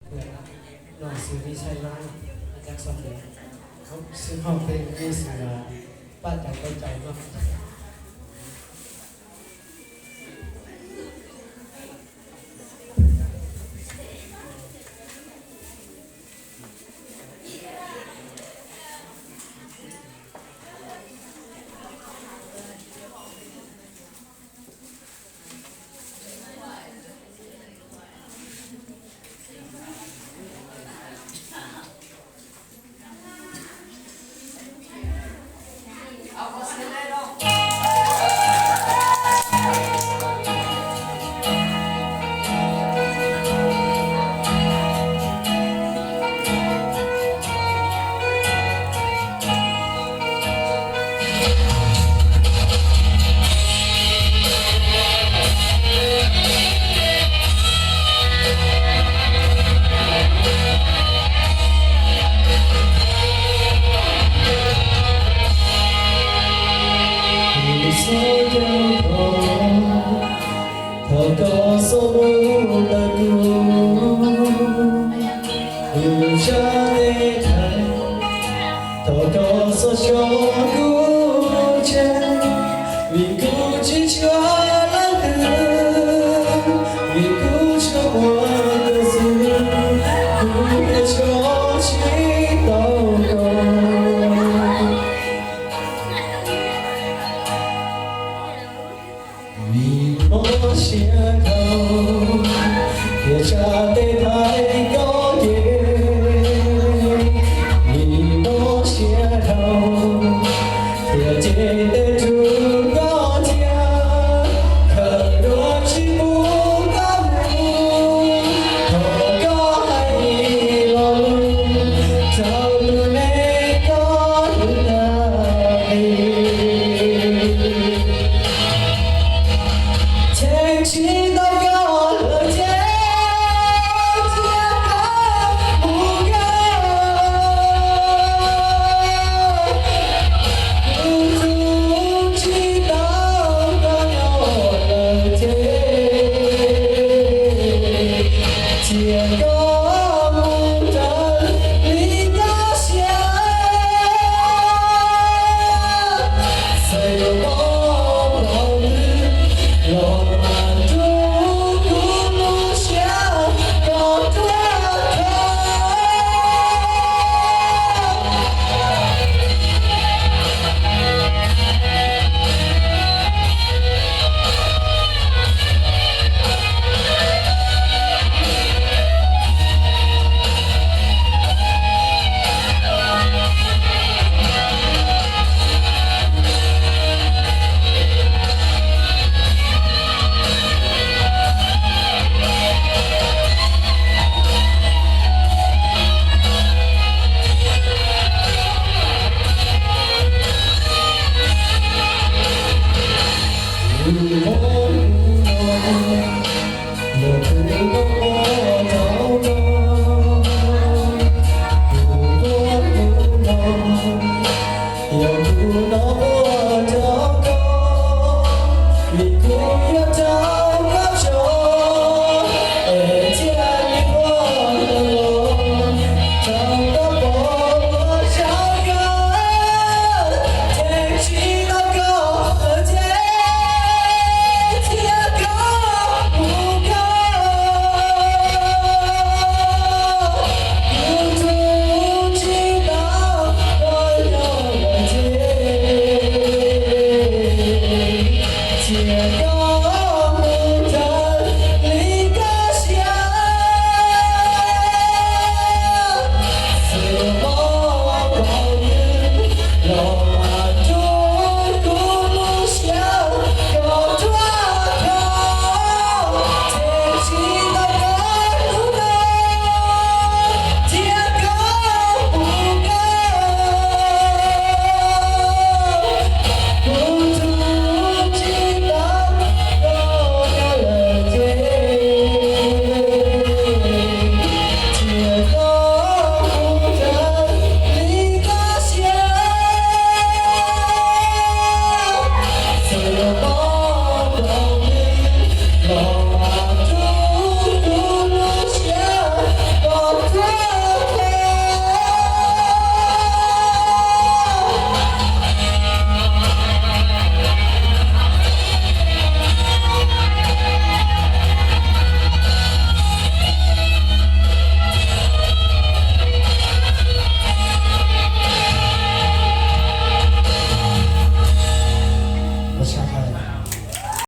Nov xws li saib lab, sib hauj peb xws paj cov peb cov no. Thov koj xob mus ntawm kuv, kuv zaj dej thaiv. Thov koj xob xyuas kuv tsev, vim kuv tsis tshuav leej twg, vim kuv tshuav muaj koj xwb, kuv thiaj tso tsis tau koj. Vim mob siab dhau, thiaj tsa tes thaiv koj ces, vim mob siab dhau, thiaj cev tes rub koj cia, khawm dua tsis pub koj mus. Thov koj hais ib lo lus rau tus me koj hlub tas li. Cheem tsis tau koj lawm ces cia koj mus kawg. Kuv tus tsis tau koj nyob lawm ces cia koj